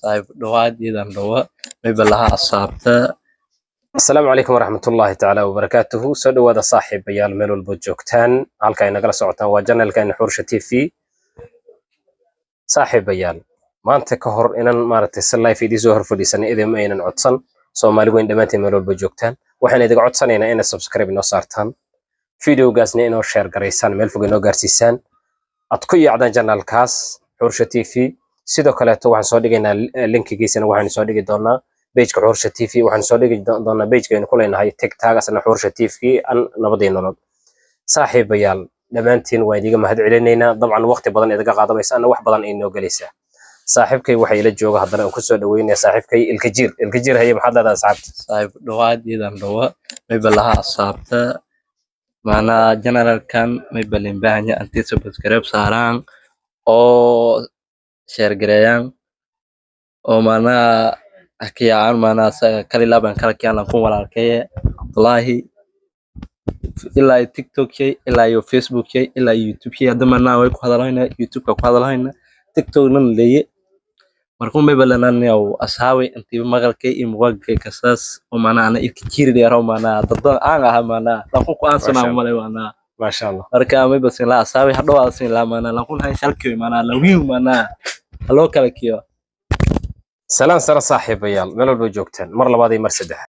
Saaxiib dhawaad iidan dhawa mayba laha asaabta. Asalaamu calaykum waraxmatullaahi tacaala wabarakaatuhu. Soo dhowaada saaxiibayaal, meel walbood joogtaan. Halka ay nagala socotaan waa channelkeena Xursha TV. Saaxiibayaal, maanta ka hor inan maaragtay si live idiin soo hor fadhiisanay idin aynan codsan. Soomaali weyn dhammaantiin, meel walba joogtaan, waxaan idiga codsanaynaa inaad subscribe inoo saartaan, videogaasna inoo share garaysaan, meel fog inoo gaarsiisaan, aad ku yaacdaan channelkaas Xursha TV. Sidoo kaleeto waxaan soo dhigaynaa linkigiisana, waxaan soo dhigi doonaa pageka Xursha TV, waxaan soo dhigi doonaa pageka aynu ku leenahay TikTok, asna Xursha TV an nabadii nolol. Saaxiibayaal, dhammaantiin waan idiga mahad celinaynaa. Dabcan waqti badan idiga qaadamaysa, ana wax badan ay noo gelaysaa. Saaxiibkay waxay ila jooga haddana aan kusoo dhaweynaya saaxiibkay Ilkajiir. Ilkajiir, haye, maxaad leedahay asxaabta? Saaxiib dhawaad iidan dhawa mayba laha asaabta, macnaha channelkan mayba limbaahanya intii subscribe saaraan oo share gareeyaan oo macnaha hakiyaan, macnaha kali laban kala kiyaan kun walaalkeye Cabdullaahi, ilaa iyo TikTok shay, ilaa iyo Facebook shay, ilaa iyo YouTube shay. Hadda macnaha way ku hadalhayna, YouTube ka ku hadalhayna, TikTok nan leeye. Markuu mayba lananayaw asxaabay intii maqalkay iyo muuqaalkay kasaas oo macnaha ana ilka jiiri dheero, macnaha dad badan aan ahaa, macnaha lankun ku aansanaa. Masha Allah. Malay macnaha. Maasha Allah. Marka mayba sin laa asxaabay hadhow sin laa, macnaha lankun hayn shalkiyo, macnaha lawiin, macnaha haloo kala kiyo. Salaan sare saaxiibayaal, meel walba joogtaan, mar labaad iyo mar saddexaad.